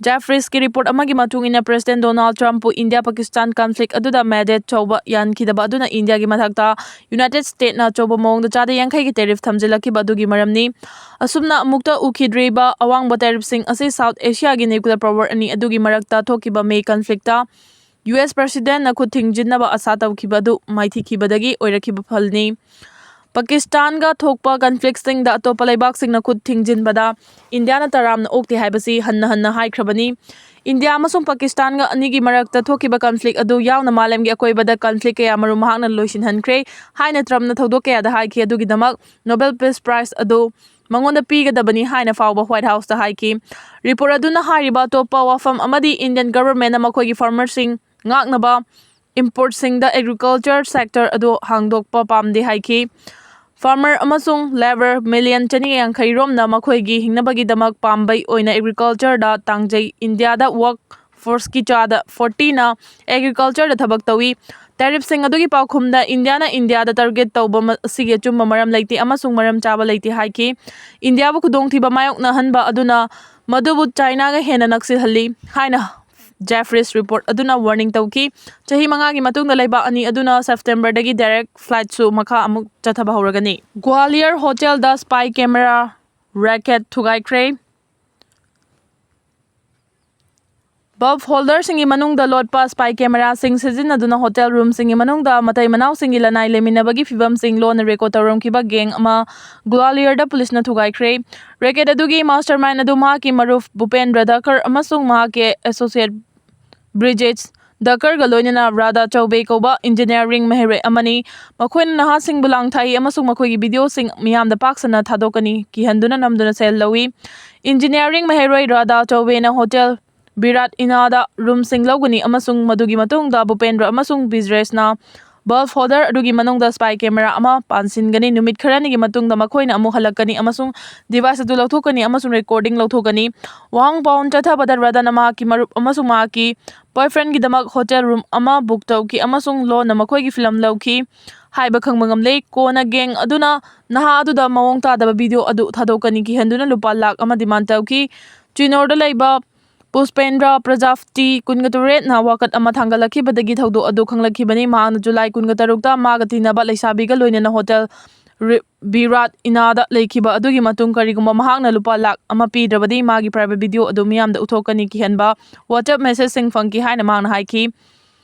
Jefferiesꯀꯤ report ꯑꯃꯒꯤ ꯃꯇꯨꯡ ꯏꯟꯅ, President Donald Trumpꯄꯨ ꯏꯟꯗꯤꯌꯥ ꯄꯥꯀꯤꯁꯇꯥꯟ conflict ꯑꯗꯨꯗ mediate ꯇꯧꯕ ꯌꯥꯍꯟꯈꯤꯗꯕ ꯑꯗꯨꯅ ꯏꯟꯗꯤꯌꯥꯒꯤ ꯃꯊꯛꯇ United Statesꯅ ꯑꯆꯧꯕ ꯃꯑꯣꯡꯗ ꯆꯥꯗ ꯌꯥꯡꯈꯩꯒꯤ tariff ꯊꯝꯖꯤꯜꯂꯛꯈꯤꯕ ꯑꯗꯨꯒꯤ ꯃꯔꯝꯅꯤ꯫ ꯑꯁꯨꯝꯅ ꯑꯃꯨꯛꯇ ꯎꯈꯤꯗ꯭ꯔꯤꯕ ꯑꯋꯥꯡꯕ tariffꯁꯤꯡ ꯑꯁꯤ South Asiaꯒꯤ nuclear power ꯑꯅꯤ ꯑꯗꯨꯒꯤ ꯃꯔꯛꯇ ꯊꯣꯛꯈꯤꯕ ꯃꯩ conflictꯇ U S Presidentꯅ ꯈꯨꯠ ꯊꯤꯡꯖꯤꯟꯅꯕ ꯑꯁꯥ ꯇꯧꯈꯤꯕ ꯑꯗꯨ ꯃꯥꯏꯊꯤꯈꯤꯕꯗꯒꯤ ꯑꯣꯏꯔꯛꯈꯤꯕ ꯐꯜꯅꯤ꯫ ꯄꯥꯀꯤꯁꯇꯥꯟꯒ ꯊꯣꯛꯄ conflictꯁꯤꯡꯗ ꯑꯇꯣꯞꯄ ꯂꯩꯕꯥꯛꯁꯤꯡꯅ ꯈꯨꯠ ꯊꯤꯡꯖꯤꯟꯕꯗ ꯏꯟꯗꯤꯌꯥꯅ ꯇꯔꯥꯝꯅ ꯑꯣꯛꯇꯦ ꯍꯥꯏꯕꯁꯤ ꯍꯟꯅ ꯍꯟꯅ ꯍꯥꯏꯈ꯭ꯔꯕꯅꯤ꯫ ꯏꯟꯗꯤꯌꯥ ꯑꯃꯁꯨꯡ ꯄꯥꯀꯤꯁꯇꯥꯟꯒ ꯑꯅꯤꯒꯤ ꯃꯔꯛꯇ ꯊꯣꯛꯈꯤꯕ conflict ꯑꯗꯨ ꯌꯥꯎꯅ ꯃꯥꯂꯦꯝꯒꯤ ꯑꯀꯣꯏꯕꯗ conflict ꯀꯌꯥꯃꯔꯨꯝ ꯃꯍꯥꯛꯅ ꯂꯣꯏꯁꯤꯟꯍꯟꯈ꯭ꯔꯦ ꯍꯥꯏꯅ ꯇ꯭ꯔꯝꯞꯅ ꯊꯧꯗꯣꯛ ꯀꯌꯥꯗ ꯍꯥꯏꯈꯤ꯫ ꯑꯗꯨꯒꯤꯗꯃꯛ Nobel Peace Prize ꯑꯗꯨ ꯃꯉꯣꯟꯗ ꯄꯤꯒꯗꯕꯅꯤ ꯍꯥꯏꯅ ꯐꯥꯎꯕ White Houseꯇ ꯍꯥꯏꯈꯤ꯫ Report ꯑꯗꯨꯅ ꯍꯥꯏꯔꯤꯕ ꯑꯇꯣꯞꯄ ꯋꯥꯐꯝ ꯑꯃꯗꯤ Indian governmentꯅ ꯃꯈꯣꯏꯒꯤ farmerꯁꯤꯡ ꯉꯥꯛꯅꯕ importꯁꯤꯡꯗ agriculture sector ꯑꯗꯨ ꯍꯥꯡꯗꯣꯛꯄ ꯄꯥꯝꯗꯦ ꯍꯥꯏꯈꯤ꯫ Farmer ꯑꯃꯁꯨꯡ labour million ꯆꯅꯤ ꯌꯥꯡꯈꯩ ꯔꯣꯝꯅ ꯃꯈꯣꯏꯒꯤ ꯍꯤꯡꯅꯕꯒꯤꯗꯃꯛ ꯄꯥꯝꯕꯩ ꯑꯣꯏꯅ agricultureꯗ ꯇꯥꯡꯖꯩ꯫ ꯏꯟꯗꯤꯌꯥꯗ workforceꯀꯤ ꯆꯥꯗ fortyꯅ agricultureꯗ ꯊꯕꯛ ꯇꯧꯏ꯫ Tariffꯁꯤꯡ ꯑꯗꯨꯒꯤ ꯄꯥꯎꯈꯨꯝꯗ ꯏꯟꯗꯤꯌꯥꯅ ꯏꯟꯗꯤꯌꯥꯗ target ꯇꯧꯕ ꯃ-, ꯑꯁꯤꯒꯤ ꯑꯆꯨꯝꯕ ꯃꯔꯝ ꯂꯩꯇꯦ ꯑꯃꯁꯨꯡ ꯃꯔꯝ ꯆꯥꯕ ꯂꯩꯇꯦ ꯍꯥꯏꯈꯤ꯫ ꯏꯟꯗꯤꯌꯥꯕꯨ ꯈꯨꯗꯣꯡꯊꯤꯕ ꯃꯥꯌꯣꯛꯅꯍꯟꯕ ꯑꯗꯨꯅ ꯃꯗꯨꯕꯨ ꯆꯥꯏꯅꯥꯒ ꯍꯦꯟꯅ ꯅꯛꯁꯤꯜꯍꯜꯂꯤ ꯍꯥꯏꯅ Jefferies report ꯑꯗꯨꯅ warning ꯇꯧꯈꯤ꯫ ꯆꯍꯤ ꯃꯉꯥꯒꯤ ꯃꯇꯨꯡꯗ ꯂꯩꯕꯥꯛ ꯑꯅꯤ ꯑꯗꯨꯅ Septemberꯗꯒꯤ direct flightꯁꯨ ꯃꯈꯥ ꯑꯃꯨꯛ ꯆꯠꯊꯕ ꯍꯧꯔꯒꯅꯤ꯫ Gwalior hotelꯗ spy camera racket ꯊꯨꯒꯥꯏꯈ꯭ꯔꯦ꯫ Bulb holderꯁꯤꯡꯒꯤ ꯃꯅꯨꯡꯗ ꯂꯣꯠꯄ spy cameraꯁꯤꯡ ꯁꯤꯖꯤꯟꯅꯗꯨꯅ hotel roomꯁꯤꯡꯒꯤ ꯃꯅꯨꯡꯗ ꯃꯇꯩ ꯃꯅꯥꯎꯁꯤꯡꯒꯤ ꯂꯅꯥꯏ ꯂꯩꯃꯤꯟꯅꯕꯒꯤ ꯐꯤꯚꯝꯁꯤꯡ ꯂꯣꯟꯅ record ꯇꯧꯔꯝꯈꯤꯕ gang ꯑꯃ Gwaliorꯗ ꯄꯨꯂꯤꯁꯅ ꯊꯨꯒꯥꯏꯈ꯭ꯔꯦ꯫ Racket ꯑꯗꯨꯒꯤ mastermind ꯑꯗꯨ ꯃꯍꯥꯛꯀꯤ ꯃꯔꯨꯞ ꯚꯨꯄꯦꯟꯗ꯭ꯔ ꯙꯀꯔ ꯑꯃꯁꯨꯡ ꯃꯍꯥꯛꯀꯤ associate ꯕ꯭ꯔꯤꯖꯦꯁ ꯗꯀꯔꯒ ꯂꯣꯏꯅꯅ ꯔꯥꯙꯥ ꯆꯧꯕꯦ ꯀꯧꯕ ꯏꯟꯖꯤꯅꯤꯌꯥꯔꯤꯡ ꯃꯍꯩꯔꯣꯏ ꯑꯃꯅꯤ꯫ ꯃꯈꯣꯏꯅ ꯅꯍꯥꯁꯤꯡꯕꯨ ꯂꯥꯡ ꯊꯥꯛꯏ ꯑꯃꯁꯨꯡ ꯃꯈꯣꯏꯒꯤ ꯚꯤꯗꯤꯑꯣꯁꯤꯡ ꯃꯤꯌꯥꯝꯗ ꯄꯥꯛ ꯁꯟꯅ ꯊꯥꯗꯣꯛꯀꯅꯤ, ꯀꯤꯍꯟꯗꯨꯅ ꯅꯝꯗꯨꯅ ꯁꯦꯜ ꯂꯧꯏ꯫ ꯏꯟꯖꯤꯅꯤꯌꯥꯔꯤꯡ ꯃꯍꯩꯔꯣꯏ ꯔꯥꯙꯥ ꯆꯧꯕꯦꯅ ꯍꯣꯇꯦꯜ ꯕꯤꯔꯥꯠ ꯏꯅꯥꯗ ꯔꯨꯝꯁꯤꯡ ꯂꯧꯒꯅꯤ ꯑꯃꯁꯨꯡ ꯃꯗꯨꯒꯤ ꯃꯇꯨꯡꯗ ꯚꯨꯄꯦꯟꯗ꯭ꯔ ꯑꯃꯁꯨꯡ ꯕꯤꯖ꯭ꯔꯦꯁꯅ ꯕꯜꯕ ꯍꯣꯜꯗꯔ ꯑꯗꯨꯒꯤ ꯃꯅꯨꯡꯗ ꯁ꯭ꯄꯥꯏ ꯀꯦꯃꯦꯔꯥ ꯑꯃ ꯄꯥꯟꯁꯤꯟꯒꯅꯤ꯫ ꯅꯨꯃꯤꯠ ꯈꯔꯅꯤꯒꯤ ꯃꯇꯨꯡꯗ ꯃꯈꯣꯏꯅ ꯑꯃꯨꯛ ꯍꯜꯂꯛꯀꯅꯤ ꯑꯃꯁꯨꯡ ꯗꯤꯚꯥꯏꯁ ꯑꯗꯨ ꯂꯧꯊꯣꯛꯀꯅꯤ ꯑꯃꯁꯨꯡ ꯔꯦꯀꯣꯔꯗꯤꯡ ꯂꯧꯊꯣꯛꯀꯅꯤ꯫ ꯋꯥꯍꯪ ꯄꯥꯎꯟ ꯆꯠꯊꯕꯗ ꯔꯥꯙꯥꯅ ꯃꯍꯥꯛꯀꯤ ꯃꯔꯨꯞ ꯑꯃꯁꯨꯡ ꯃꯍꯥꯛꯀꯤ ꯕꯣꯏꯐ꯭ꯔꯦꯟꯒꯤꯗꯃꯛ ꯍꯣꯇꯦꯜ ꯔꯨꯝ ꯑꯃ ꯕꯨꯛ ꯇꯧꯈꯤ ꯑꯃꯁꯨꯡ ꯂꯣꯟꯅ ꯃꯈꯣꯏꯒꯤ ꯐꯤꯂꯝ ꯂꯧꯈꯤ ꯍꯥꯏꯕ ꯈꯪꯕ ꯉꯝꯂꯦ꯫ ꯀꯣꯟꯅ ꯒꯦꯡ ꯑꯗꯨꯅ ꯅꯍꯥ ꯑꯗꯨꯗ ꯃꯑꯣꯡ ꯇꯥꯗꯕ ꯚꯤꯗꯤꯑꯣ ꯑꯗꯨ ꯊꯥꯗꯣꯛꯀꯅꯤ, ꯀꯤꯍꯟꯗꯨꯅ ꯂꯨꯄꯥ ꯂꯥꯈ ꯑꯃ ꯗꯤꯃꯥꯟ ꯇꯧꯈꯤ꯫ ꯆꯤꯅꯣꯔꯗ ꯂꯩꯕ ꯄꯨꯁꯄꯦꯟꯗ꯭ꯔ ꯄ꯭ꯔꯖꯥꯄꯇꯤ, ꯀꯨꯟꯒ ꯇꯔꯦꯠꯅ ꯋꯥꯀꯠ ꯑꯃ ꯊꯥꯡꯒꯠꯂꯛꯈꯤꯕꯗꯒꯤ ꯊꯧꯗꯣꯛ ꯑꯗꯨ ꯈꯪꯂꯛꯈꯤꯕꯅꯤ꯫ ꯃꯍꯥꯛꯅ ꯖꯨꯂꯥꯏ ꯀꯨꯟꯒ ꯇꯔꯨꯛꯇ ꯃꯥꯒ ꯇꯤꯟꯅꯕ ꯂꯩꯁꯥꯕꯤꯒ ꯂꯣꯏꯅꯅ ꯍꯣꯇꯦꯜ ꯔꯤ-, ꯕꯤꯔꯥꯠ ꯏꯅꯥꯗ ꯂꯩꯈꯤꯕ ꯑꯗꯨꯒꯤ ꯃꯇꯨꯡ ꯀꯔꯤꯒꯨꯝꯕ ꯃꯍꯥꯛꯅ ꯂꯨꯄꯥ ꯂꯥꯈ ꯑꯃ ꯄꯤꯗ꯭ꯔꯕꯗꯤ ꯃꯥꯒꯤ ꯄ꯭ꯔꯥꯏꯚꯦꯠ ꯚꯤꯗꯤꯑꯣ ꯑꯗꯨ ꯃꯤꯌꯥꯝꯗ ꯎꯠꯊꯣꯛꯀꯅꯤ ꯀꯤꯍꯟꯕ WhatsApp ꯃꯦꯁꯦꯖꯁꯤꯡ ꯐꯪꯈꯤ ꯍꯥꯏꯅ ꯃꯍꯥꯛꯅ ꯍꯥꯏꯈꯤ꯫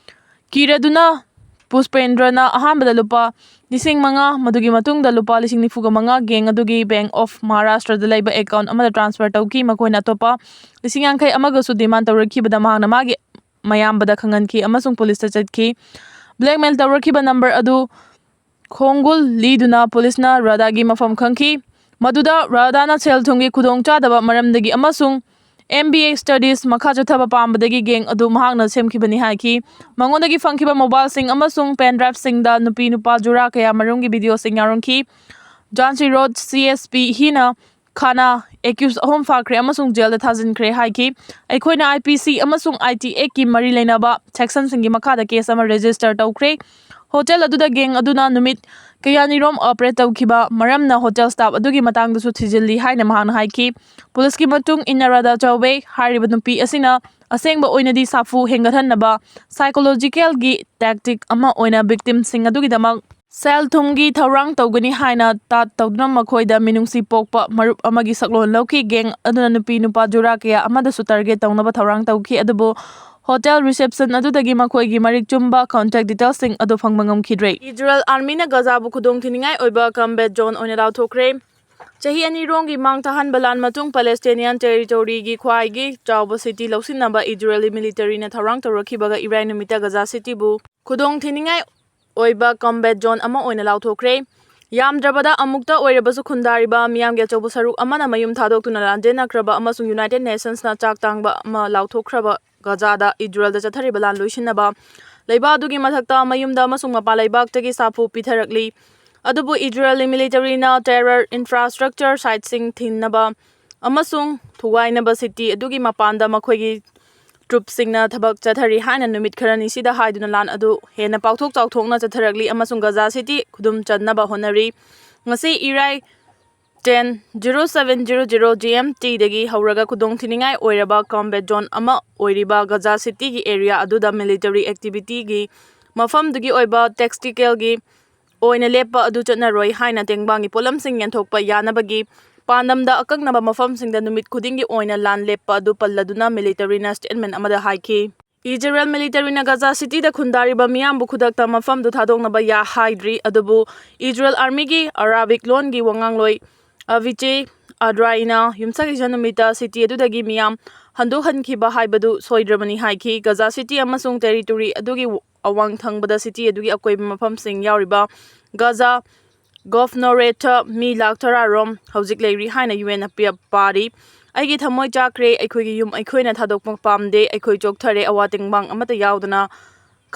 ꯀꯤꯔꯗꯨꯅ ꯄꯨꯁꯄꯦꯟꯗ꯭ꯔꯅ ꯑꯍꯥꯟꯕꯗ ꯂꯨꯄꯥ ꯂꯤꯁꯤꯡ ꯃꯉꯥ, ꯃꯗꯨꯒꯤ ꯃꯇꯨꯡꯗ ꯂꯨꯄꯥ ꯂꯤꯁꯤꯡ ꯅꯤꯐꯨꯒ ꯃꯉꯥ ꯒꯦꯡ ꯑꯗꯨꯒꯤ ꯕꯦꯡꯛ ꯑꯣꯐ ꯃꯍꯥꯔꯥꯁꯇ꯭ꯔꯗ ꯂꯩꯕ ꯑꯦꯀꯥꯎꯟ ꯑꯃꯗ ꯇ꯭ꯔꯥꯟꯁꯐꯔ ꯇꯧꯈꯤ꯫ ꯃꯈꯣꯏꯅ ꯑꯇꯣꯞꯄ ꯂꯤꯁꯤꯡ ꯌꯥꯡꯈꯩ ꯑꯃꯒꯁꯨ ꯗꯤꯃꯥꯟ ꯇꯧꯔꯛꯈꯤꯕꯗ ꯃꯍꯥꯛꯅ ꯃꯥꯒꯤ ꯃꯌꯥꯝꯕꯗ ꯈꯪꯍꯟꯈꯤ ꯑꯃꯁꯨꯡ ꯄꯨꯂꯤꯁꯇ ꯆꯠꯈꯤ꯫ ꯕ꯭ꯂꯦꯛꯃꯦꯜ ꯇꯧꯔꯛꯈꯤꯕ ꯅꯝꯕꯔ ꯑꯗꯨ ꯈꯣꯡꯒꯨꯜ ꯂꯤꯗꯨꯅ ꯄꯨꯂꯤꯁꯅ ꯔꯥꯙꯥꯒꯤ ꯃꯐꯝ ꯈꯪꯈꯤ꯫ ꯃꯗꯨꯗ ꯔꯥꯙꯥꯅ ꯁꯦꯜ ꯊꯨꯝꯒꯤ ꯈꯨꯗꯣꯡꯆꯥꯗꯕ ꯃꯔꯝꯗꯒꯤ ꯑꯃꯁꯨꯡ M B A studies ꯃꯈꯥ ꯆꯠꯊꯕ ꯄꯥꯝꯕꯗꯒꯤ ꯒꯦꯡ ꯑꯗꯨ ꯃꯍꯥꯛꯅ ꯁꯦꯝꯈꯤꯕꯅꯤ ꯍꯥꯏꯈꯤ꯫ ꯃꯉꯣꯟꯗꯒꯤ ꯐꯪꯈꯤꯕ ꯃꯣꯕꯥꯏꯜꯁꯤꯡ ꯑꯃꯁꯨꯡ ꯄꯦꯟ ꯗ꯭ꯔꯥꯏꯚꯁꯤꯡꯗ ꯅꯨꯄꯤ ꯅꯨꯄꯥ ꯖꯨꯔꯥ ꯀꯌꯥ ꯃꯔꯨꯝꯒꯤ ꯚꯤꯗꯤꯑꯣꯁꯤꯡ ꯌꯥꯎꯔꯝꯈꯤ꯫ Jhansi road C S P ꯍꯤꯅ ꯈꯥꯅꯥ ꯑꯦꯀ꯭ꯌꯨꯁ ꯑꯍꯨꯝ ꯐꯥꯈ꯭ꯔꯦ ꯑꯃꯁꯨꯡ ꯖꯦꯜꯗ ꯊꯥꯖꯤꯟꯈ꯭ꯔꯦ ꯍꯥꯏꯈꯤ꯫ ꯑꯩꯈꯣꯏꯅ I P C ꯑꯃꯁꯨꯡ I T Act ꯀꯤ ꯃꯔꯤ ꯂꯩꯅꯕ ꯁꯦꯛꯁꯟꯁꯤꯡꯒꯤ ꯃꯈꯥꯗ ꯀꯦꯁ ꯑꯃ ꯔꯦꯖꯤꯁꯇꯔ ꯇꯧꯈ꯭ꯔꯦ꯫ ꯍꯣꯇꯦꯜ ꯑꯗꯨꯗ ꯒꯦꯡ ꯑꯗꯨꯅ ꯅꯨꯃꯤꯠ ꯀꯌꯥꯅꯤꯔꯣꯝ ꯑꯣꯄꯔꯦꯠ ꯇꯧꯈꯤꯕ ꯃꯔꯝꯅ ꯍꯣꯇꯦꯜ ꯁ꯭ꯇꯥꯐ ꯑꯗꯨꯒꯤ ꯃꯇꯥꯡꯗꯁꯨ ꯊꯤꯖꯤꯜꯂꯤ ꯍꯥꯏꯅ ꯃꯍꯥꯛꯅ ꯍꯥꯏꯈꯤ꯫ ꯄꯨꯂꯤꯁꯀꯤ ꯃꯇꯨꯡ ꯏꯟꯅ ꯔꯥꯙꯥ ꯆꯧꯕꯦ ꯍꯥꯏꯔꯤꯕ ꯅꯨꯄꯤ ꯑꯁꯤꯅ ꯑꯁꯦꯡꯕ ꯑꯣꯏꯅꯗꯤ ꯁꯥꯐꯨ ꯍꯦꯟꯒꯠꯍꯟꯅꯕ ꯁꯥꯏꯀꯣꯂꯣꯖꯤꯀꯦꯜꯒꯤ ꯇꯦꯛꯇꯤꯛ ꯑꯃ ꯑꯣꯏꯅ ꯚꯤꯛꯇꯤꯝꯁꯤꯡ ꯑꯗꯨꯒꯤꯗꯃꯛ ꯁꯦꯜ ꯊꯨꯝꯒꯤ ꯊꯧꯔꯥꯡ ꯇꯧꯒꯅꯤ ꯍꯥꯏꯅ ꯇꯥꯠ ꯇꯧꯗꯨꯅ ꯃꯈꯣꯏꯗ ꯃꯤꯅꯨꯡꯁꯤ ꯄꯣꯛꯄ ꯃꯔꯨꯞ ꯑꯃꯒꯤ ꯁꯛꯂꯣꯟ ꯂꯧꯈꯤ꯫ ꯒꯦꯡ ꯑꯗꯨꯅ ꯅꯨꯄꯤ ꯅꯨꯄꯥ ꯖꯨꯔꯥ ꯀꯌꯥ ꯑꯃꯗꯁꯨ ꯇꯥꯔꯒꯦꯠ ꯇꯧꯅꯕ ꯊꯧꯔꯥꯡ ꯇꯧꯈꯤ, ꯑꯗꯨꯕꯨ ꯍꯣꯇꯦꯜ ꯔꯤꯁꯦꯞꯁꯟ ꯑꯗꯨꯗꯒꯤ ꯃꯈꯣꯏꯒꯤ ꯃꯔꯤꯛ ꯆꯨꯝꯕ ꯀꯟꯇꯦꯛ ꯗꯤꯇꯦꯜꯁꯤꯡ ꯑꯗꯨ ꯐꯪꯕ ꯉꯝꯈꯤꯗ꯭ꯔꯦ꯫ ꯏꯖꯔꯦꯜ ꯑꯥꯔꯃꯤꯅ ꯒꯥꯖꯥꯕꯨ ꯈꯨꯗꯣꯡꯊꯤꯅꯤꯡꯉꯥꯏ ꯑꯣꯏꯕ ꯀꯝꯕꯦꯠ ꯖꯣꯟ ꯑꯣꯏꯅ ꯂꯥꯎꯊꯣꯛꯈ꯭ꯔꯦ꯫ ꯆꯍꯤ ꯑꯅꯤꯔꯣꯝꯒꯤ ꯃꯥꯡ ꯊꯥꯍꯟꯕ ꯂꯥꯟ ꯃꯇꯨꯡ Palestinian territoryꯒꯤ ꯈ꯭ꯋꯥꯏꯒꯤ ꯆꯥꯎꯕ city ꯂꯧꯁꯤꯟꯅꯕ Israeli militaryꯅ ꯊꯧꯔꯥꯡ ꯇꯧꯔꯛꯈꯤꯕꯒ ꯏꯔꯥꯏ ꯅꯨꯃꯤꯠꯇ Gaza cityꯕꯨ ꯈꯨꯗꯣꯡ ꯊꯤꯅꯤꯡꯉꯥꯏ ꯑꯣꯏꯕ combat zone ꯑꯃ ꯑꯣꯏꯅ ꯂꯥꯎꯊꯣꯛꯈ꯭ꯔꯦ꯫ ꯌꯥꯝꯗ꯭ꯔꯕꯗ ꯑꯃꯨꯛꯇ ꯑꯣꯏꯔꯕꯁꯨ ꯈꯨꯟꯗꯥꯔꯤꯕ ꯃꯤꯌꯥꯝꯒꯤ ꯑꯆꯧꯕ ꯁꯔꯨꯛ ꯑꯃꯅ ꯃꯌꯨꯝ ꯊꯥꯗꯣꯛꯇꯨꯅ ꯂꯥꯟꯖꯦꯟꯅꯈ꯭ꯔꯕ ꯑꯃꯁꯨꯡ United Nationsꯅ ꯆꯥꯛ ꯇꯥꯡꯕ ꯑꯃ ꯂꯥꯎꯊꯣꯛꯈ꯭ꯔꯕ Gazaꯗ Israelꯗ ꯆꯠꯊꯔꯤꯕ ꯂꯥꯟ ꯂꯣꯏꯁꯤꯟꯅꯕ ꯂꯩꯕꯥꯛ ꯑꯗꯨꯒꯤ ꯃꯊꯛꯇ ꯃꯌꯨꯝꯗ ꯑꯃꯁꯨꯡ ꯃꯄꯥꯟ ꯂꯩꯕꯥꯛꯇꯒꯤ ꯁꯥꯐꯨ ꯄꯤꯊꯔꯛꯂꯤ꯫ ꯑꯗꯨꯕꯨ Israeli militaryꯅ terror infrastructure siteꯁꯤꯡ ꯊꯤꯡꯅꯕ ꯑꯃꯁꯨꯡ ꯊꯨꯒꯥꯏꯅꯕ city ꯑꯗꯨꯒꯤ ꯃꯄꯥꯟꯗ ꯃꯈꯣꯏꯒꯤ troops ꯁꯤꯡꯅ ꯊꯕꯛ ꯆꯠꯊꯔꯤ ꯍꯥꯏꯅ ꯅꯨꯃꯤꯠ ꯈꯔꯅꯤꯁꯤꯗ ꯍꯥꯏꯗꯨꯅ ꯂꯥꯟ ꯑꯗꯨ ꯍꯦꯟꯅ ꯄꯥꯛꯊꯣꯛ ꯆꯥꯎꯊꯣꯛꯅ ꯆꯠꯊꯔꯛꯂꯤ ꯑꯃꯁꯨꯡ Gaza city ꯈꯨꯗꯨꯝ ꯆꯟꯅꯕ ꯍꯣꯠꯅꯔꯤ꯫ ꯉꯁꯤ ꯏꯔꯥꯏ ten zero seven zero zero G M Tꯗꯒꯤ ꯍꯧꯔꯒ ꯈꯨꯗꯣꯡ ꯊꯤꯅꯤꯡꯉꯥꯏ ꯑꯣꯏꯔꯕ combat zone ꯑꯃ ꯑꯣꯏꯔꯤꯕ Gaza cityꯒꯤ area ꯑꯗꯨꯗ military activityꯒꯤ ꯃꯐꯝꯗꯨꯒꯤ ꯑꯣꯏꯕ tacticalꯒꯤ ꯑꯣꯏꯅ ꯂꯦꯞꯄ ꯑꯗꯨ ꯆꯠꯅꯔꯣꯏ ꯍꯥꯏꯅ ꯇꯦꯡꯕꯥꯡꯒꯤ ꯄꯣꯠꯂꯝꯁꯤꯡ ꯌꯦꯟꯊꯣꯛꯄ ꯌꯥꯅꯕꯒꯤ ꯄꯥꯟꯗꯝꯗ ꯑꯀꯛꯅꯕ ꯃꯐꯝꯁꯤꯡꯗ ꯅꯨꯃꯤꯠ ꯈꯨꯗꯤꯡꯒꯤ ꯑꯣꯏꯅ ꯂꯥꯟ ꯂꯦꯞꯄ ꯑꯗꯨ ꯄꯜꯂꯗꯨꯅ militaryꯅ statement ꯑꯃꯗ ꯍꯥꯏꯈꯤ꯫ Israel militaryꯅ Gaza cityꯗ ꯈꯨꯟꯗꯥꯔꯤꯕ ꯃꯤꯌꯥꯝꯕꯨ ꯈꯨꯗꯛꯇ ꯃꯐꯝꯗꯨ ꯊꯥꯗꯣꯛꯅꯕ ꯌꯥ ꯍꯥꯏꯗ꯭ꯔꯤ, ꯑꯗꯨꯕꯨ Israel armyꯒꯤ Arabic ꯂꯣꯟꯒꯤ ꯋꯥꯉꯥꯡꯂꯣꯏ Avichai Adraina ꯌꯨꯝꯁꯀꯩꯁ ꯅꯨꯃꯤꯠꯇ city ꯑꯗꯨꯗꯒꯤ ꯃꯤꯌꯥꯝ ꯍꯟꯗꯣꯛꯍꯟꯈꯤꯕ ꯍꯥꯏꯕꯗꯨ ꯁꯣꯏꯗ꯭ꯔꯕꯅꯤ ꯍꯥꯏꯈꯤ꯫ Gaza city ꯑꯃꯁꯨꯡ territory ꯑꯗꯨꯒꯤ ꯑꯋꯥꯡ ꯊꯪꯕꯗ city ꯑꯗꯨꯒꯤ ꯑꯀꯣꯏꯕ ꯃꯐꯝꯁꯤꯡ ꯌꯥꯎꯔꯤꯕ Gaza Governorate ꯃꯤ ꯂꯥꯈ ꯇꯔꯥꯔꯣꯝ ꯍꯧꯖꯤꯛ ꯂꯩꯔꯤ ꯍꯥꯏꯅ UN ꯅ ꯄꯤꯌ-, ꯄꯥꯔꯤ꯫ "ꯑꯩꯒꯤ ꯊꯃꯣꯏ ꯆꯥꯛꯈ꯭ꯔꯦ, ꯑꯩꯈꯣꯏꯒꯤ ꯌꯨꯝ ꯑꯩꯈꯣꯏꯅ ꯊꯥꯗꯣꯛꯄ ꯄꯥꯝꯗꯦ, ꯑꯩꯈꯣꯏ ꯆꯣꯛꯊꯔꯦ, ꯑꯋꯥ ꯇꯦꯡꯕꯥꯡ ꯑꯃꯠꯇ ꯌꯥꯎꯗꯅ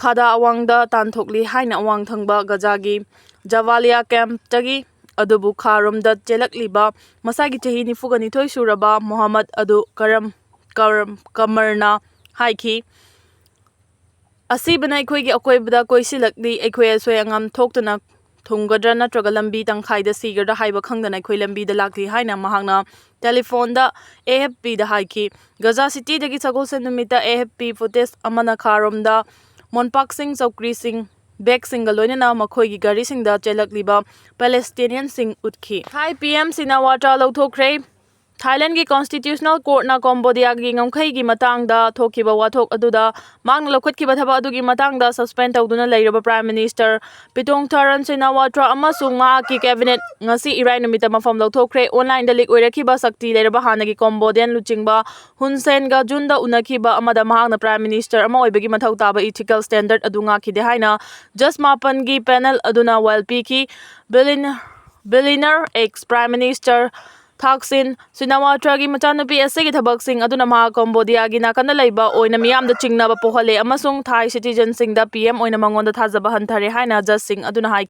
ꯈꯥꯗꯥ ꯑꯋꯥꯡꯗ ꯇꯥꯟꯊꯣꯛꯂꯤ" ꯍꯥꯏꯅ ꯑꯋꯥꯡ ꯊꯪꯕ Gazaꯒꯤ Jabalia campꯇꯒꯤ, ꯑꯗꯨꯕꯨ ꯈꯥꯔꯣꯝꯗ ꯆꯦꯜꯂꯛꯂꯤꯕ ꯃꯁꯥꯒꯤ ꯆꯍꯤ ꯅꯤꯐꯨꯒ ꯅꯤꯊꯣꯏ ꯁꯨꯔꯕ Mohammed ꯑꯗꯨ ꯀꯔꯝ, ꯀꯔꯝ, ꯀꯃꯔꯅ ꯍꯥꯏꯈꯤ꯫ "ꯑꯁꯤꯕꯅ ꯑꯩꯈꯣꯏꯒꯤ ꯑꯀꯣꯏꯕꯗ ꯀꯣꯏꯁꯤꯜꯂꯛꯂꯤ꯫ ꯑꯩꯈꯣꯏ ꯑꯁꯣꯏ ꯑꯉꯥꯝ ꯊꯣꯛꯇꯅ ꯊꯨꯡꯒꯗ꯭ꯔꯥ ꯅꯠꯇ꯭ꯔꯒ ꯂꯝꯕꯤ ꯇꯪꯈꯥꯏꯗ ꯁꯤꯒꯗ꯭ꯔꯥ ꯍꯥꯏꯕ ꯈꯪꯗꯅ ꯑꯩꯈꯣꯏ ꯂꯝꯕꯤꯗ ꯂꯥꯛꯂꯤ" ꯍꯥꯏꯅ ꯃꯍꯥꯛꯅ telephoneꯗ AFPꯗ ꯍꯥꯏꯈꯤ꯫ Gaza cityꯗꯒꯤ ꯁꯒꯣꯜꯁꯦꯟ ꯅꯨꯃꯤꯠꯇ AFP footage ꯑꯃꯅ ꯈꯥꯔꯣꯝꯗ ꯃꯣꯟꯄꯥꯛꯁꯤꯡ, ꯆꯧꯀ꯭ꯔꯤꯁꯤꯡ, bagꯁꯤꯡꯒ ꯂꯣꯏꯅꯅ ꯃꯈꯣꯏꯒꯤ ꯒꯥꯔꯤꯁꯤꯡꯗ ꯆꯦꯜꯂꯛꯂꯤꯕ Palestinianꯁꯤꯡ ꯎꯠꯈꯤ꯫ High PMCꯅ ꯋꯥꯇꯥ ꯂꯧꯊꯣꯛꯈ꯭ꯔꯦ꯫ ꯊꯥꯏꯂꯦꯟꯒꯤ ꯀꯣꯟꯁꯇꯤꯇ꯭ꯌꯨꯁꯅꯦꯜ ꯀꯣꯔꯠꯅ ꯀꯣꯝꯕꯣꯗꯤꯌꯥꯒꯤ ꯉꯝꯈꯩꯒꯤ ꯃꯇꯥꯡꯗ ꯊꯣꯛꯈꯤꯕ ꯋꯥꯊꯣꯛ ꯑꯗꯨꯗ ꯃꯍꯥꯛꯅ ꯂꯧꯈꯠꯈꯤꯕ ꯊꯕꯛ ꯑꯗꯨꯒꯤ ꯃꯇꯥꯡꯗ ꯁꯁꯄꯦꯟ ꯇꯧꯗꯨꯅ ꯂꯩꯔꯕ ꯄ꯭ꯔꯥꯏꯝ ꯃꯤꯅꯤꯁꯇꯔ ꯄꯤꯇꯣꯡꯊꯥꯔꯟ ꯁꯤꯅꯥꯋꯥꯇ꯭ꯔꯥ ꯑꯃꯁꯨꯡ ꯃꯍꯥꯛꯀꯤ ꯀꯦꯕꯤꯅꯦꯠ ꯉꯁꯤ ꯏꯔꯥꯏ ꯅꯨꯃꯤꯠꯇ ꯃꯐꯝ ꯂꯧꯊꯣꯛꯈ꯭ꯔꯦ꯫ ꯑꯣꯟꯂꯥꯏꯟꯗ ꯂꯤꯛ ꯑꯣꯏꯔꯛꯈꯤꯕ ꯁꯛꯇꯤ ꯂꯩꯔꯕ ꯍꯥꯟꯅꯒꯤ ꯀꯣꯝꯕꯣꯗꯤꯌꯥꯟ ꯂꯨꯆꯤꯡꯕ ꯍꯨꯟ ꯁꯦꯟꯒ ꯖꯨꯟꯗ ꯎꯅꯈꯤꯕ ꯑꯃꯗ ꯃꯍꯥꯛꯅ ꯄ꯭ꯔꯥꯏꯝ ꯃꯤꯅꯤꯁꯇꯔ ꯑꯃ ꯑꯣꯏꯕꯒꯤ ꯃꯊꯧ ꯇꯥꯕ ꯏꯊꯤꯀꯦꯜ ꯁ꯭ꯇꯦꯟꯗꯔꯗ ꯑꯗꯨ ꯉꯥꯛꯈꯤꯗꯦ ꯍꯥꯏꯅ ꯖꯁ ꯃꯥꯄꯟꯒꯤ ꯄꯦꯅꯦꯜ ꯑꯗꯨꯅ ꯋꯥꯌꯦꯜ ꯄꯤꯈꯤ꯫ ꯕꯤꯂꯤꯟ-, ꯕꯤꯂꯤꯅꯔ ꯑꯦꯛꯁ ꯄ꯭ꯔꯥꯏꯝ ꯃꯤꯅꯤꯁꯇꯔ ꯊꯥꯛꯁꯤꯟ ꯁꯤꯅꯥꯋꯥꯇ꯭ꯔꯥꯒꯤ ꯃꯆꯥꯅꯨꯄꯤ ꯑꯁꯤꯒꯤ ꯊꯕꯛꯁꯤꯡ ꯑꯗꯨꯅ ꯃꯍꯥꯛ ꯀꯣꯝꯕꯣꯗꯤꯌꯥꯒꯤ ꯅꯥꯀꯟꯗ ꯂꯩꯕ ꯑꯣꯏꯅ ꯃꯤꯌꯥꯝꯗ ꯆꯤꯡꯅꯕ ꯄꯣꯛꯍꯜꯂꯦ ꯑꯃꯁꯨꯡ ꯊꯥꯏ ꯁꯤꯇꯤꯖꯟꯁꯤꯡꯗ ꯄꯤ ꯑꯦꯝ ꯑꯣꯏꯅ ꯃꯉꯣꯟꯗ ꯊꯥꯖꯕ ꯍꯟꯊꯔꯦ ꯍꯥꯏꯅ ꯖꯁꯁꯤꯡ ꯑꯗꯨꯅ ꯍꯥꯏꯈꯤ꯫